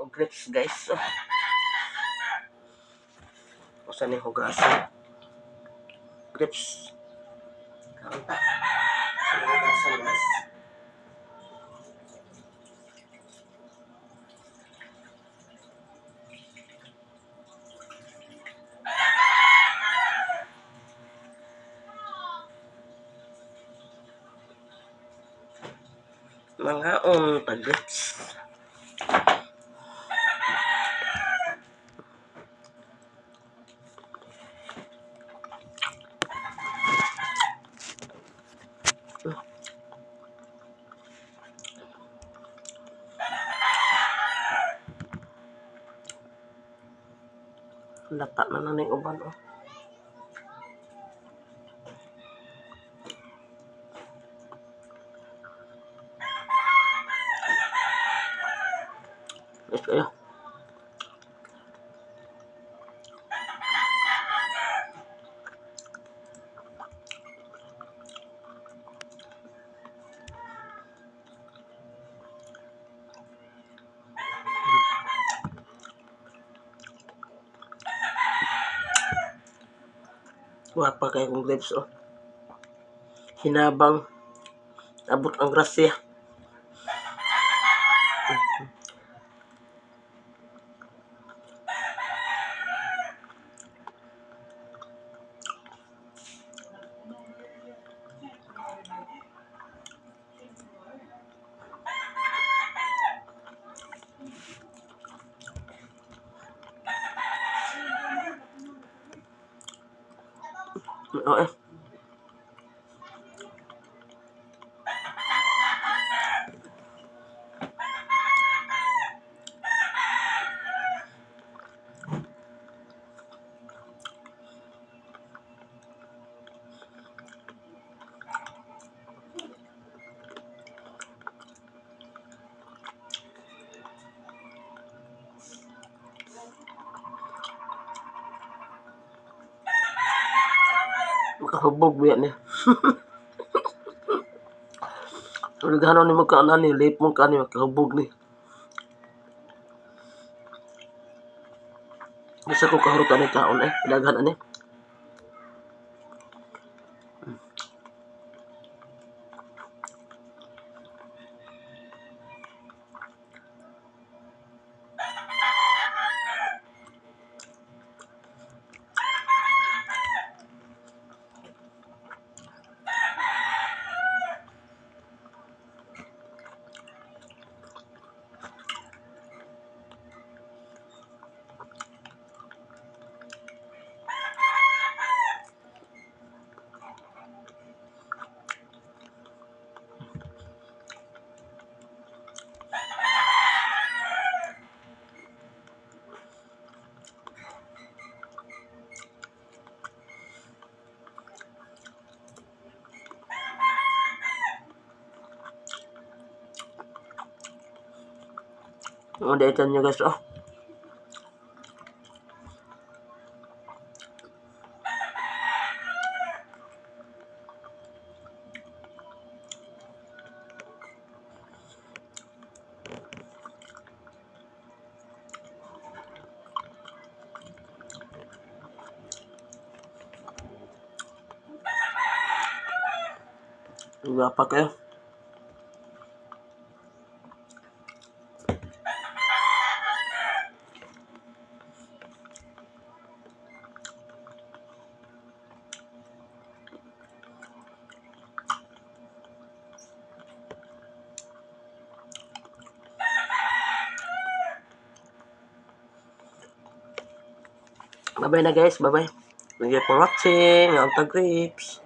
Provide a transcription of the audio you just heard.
Og grapes, guys. Oh. Usa ni hugasan. Grapes. Kaon ta. Sa hugasan, guys. Mangaon ta grapes. Lata na na ning uban, oh. Yes, kayo. Wapa kay kong grapes, oh. Hinabang. Abot ang grasya. Oo eh. Makahubog biya niya. Ulighano ni mo kaana ni, late mo kaani, makahubog ni. Bisa ko kahurot ani kaon eh, daghan ani. Ang daitan nyo, guys, oh. Gwapa kayo. Bye-bye na, guys. Bye-bye. Thank you for watching. Ang grapes.